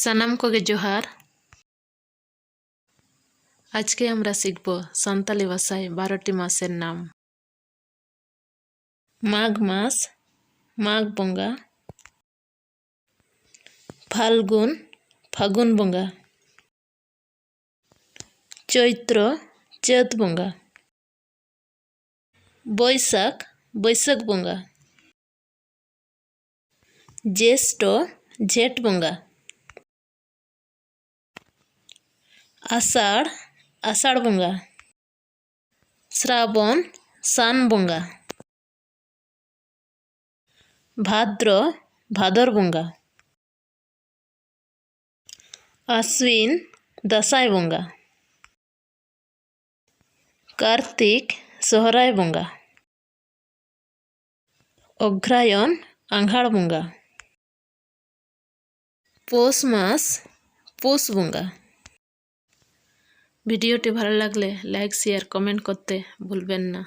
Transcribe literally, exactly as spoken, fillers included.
ᱥᱟᱱᱟᱢ ᱠᱚᱜᱮ ᱡᱚᱦᱟᱨ᱾ আজকে আমরা শিখব সাঁওতালি ভাষায় বারোটি মাসের নাম। ᱢᱟᱜᱽ ᱢᱟᱥ, ᱢᱟᱜᱽ ᱵᱚᱸᱜᱟ᱾ ᱯᱷᱟᱞᱜᱩᱱ, ᱯᱷᱟᱹᱜᱩᱱ ᱵᱚᱸᱜᱟ᱾ ᱪᱳᱭᱛᱨᱚ, ᱪᱟᱹᱛ ᱵᱚᱸᱜᱟ᱾ ᱵᱳᱭᱥᱟᱠᱷ, ᱵᱟᱹᱭᱥᱟᱹᱠᱷ ᱵᱚᱸᱜᱟ᱾ ᱡᱮᱥᱴᱚ, ᱡᱷᱮᱸᱴ ᱵᱚᱸᱜᱟ᱾ ᱟᱥᱟᱲ, ᱟᱥᱟᱲ ᱵᱚᱸᱜᱟ᱾ ᱥᱨᱟᱵᱚᱱ, ᱥᱟᱱ ᱵᱚᱸᱜᱟ᱾ ᱵᱷᱟᱫᱨᱚ, ᱵᱷᱟᱫᱚᱨ ᱵᱚᱸᱜᱟ᱾ ᱟᱥᱣᱤᱱ, ᱫᱟᱸᱥᱟᱭ ᱵᱚᱸᱜᱟ᱾ ᱠᱟᱨᱛᱤᱠ, ᱥᱚᱦᱨᱟᱭ ᱵᱚᱸᱜᱟ᱾ ᱚᱜᱽᱨᱟᱭᱚᱱ, ᱟᱸᱜᱷᱟᱲ ᱵᱚᱸᱜᱟ᱾ ᱯᱳᱥ ᱢᱟᱥ, ᱯᱳᱥ ᱵᱚᱸᱜᱟ᱾ ভিডিওটি ভালো লাগলে লাইক, শেয়ার, কমেন্ট করতে ভুলবেন না।